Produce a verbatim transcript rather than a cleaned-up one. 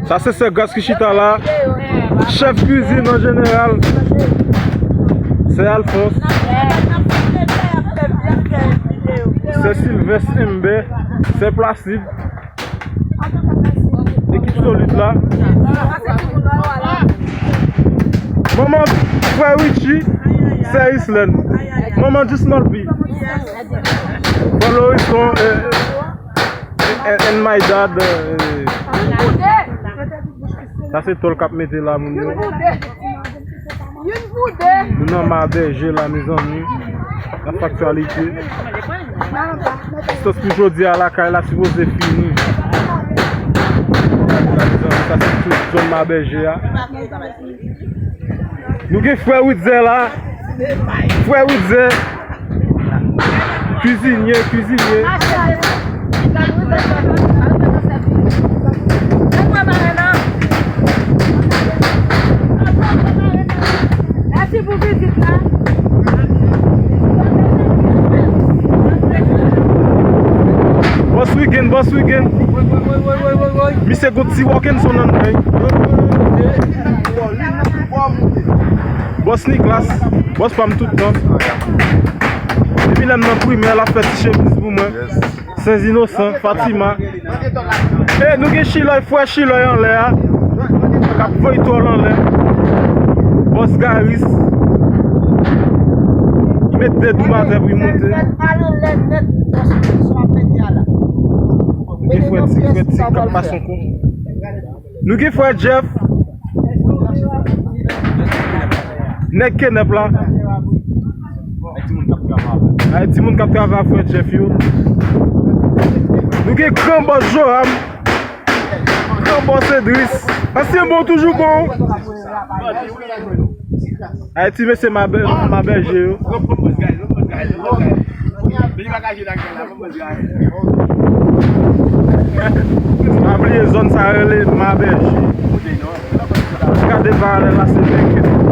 Sa se sè Gras ki chita la. Chèf kwizin an jeneral. Sè Alphonse. Sè Sylvestre Imbert. Sè Placide. Ekip solid la. Manman frè Richie, sè Islèn. Manman Jusmalvi. Frè Loriston, eh, eh, and my dad, eh. Sa se tòl k ap mete la, moun yo. Youn pou de. Nou nan Mabèje la, mezanmi. N ap fè aktyalite. Distans pou jodi a lakay la sipoze fini. Sa se tout zòn Mabèje a. Nou gen frè Witzer la. Frè Witzer. Kwizinye, kwizinye. Mèsi pou vizit la. Boss Weekend, Boss Weekend. Misye gon ti Walkinson nan men. Boss Nicolas, boss pa m tout tan. Depi lè m nan primè, l ap fè ti chemiz pou mwen. Sèz Inosan, Fatima. E nou gen Chiloy, frè Chiloy anlè a. K ap voye twòl anlè. Boss Garis. Li met de doub atè pou li monte. Gen frè Ti, frè Ti k ap mache ankò. Nou gen frè Jeff. Nèg Kenèp la. Ay, timoun k ap travay avè frè Jeff yo. Nou gen gran bòs Joram. Gran bòs Edris. Ansyen bon, toujou bon. Ay, ti mesye Mabè-, Mabèje yo. Pa bliye zòn sa rele Mabèje. Gade paralèl la, se nèg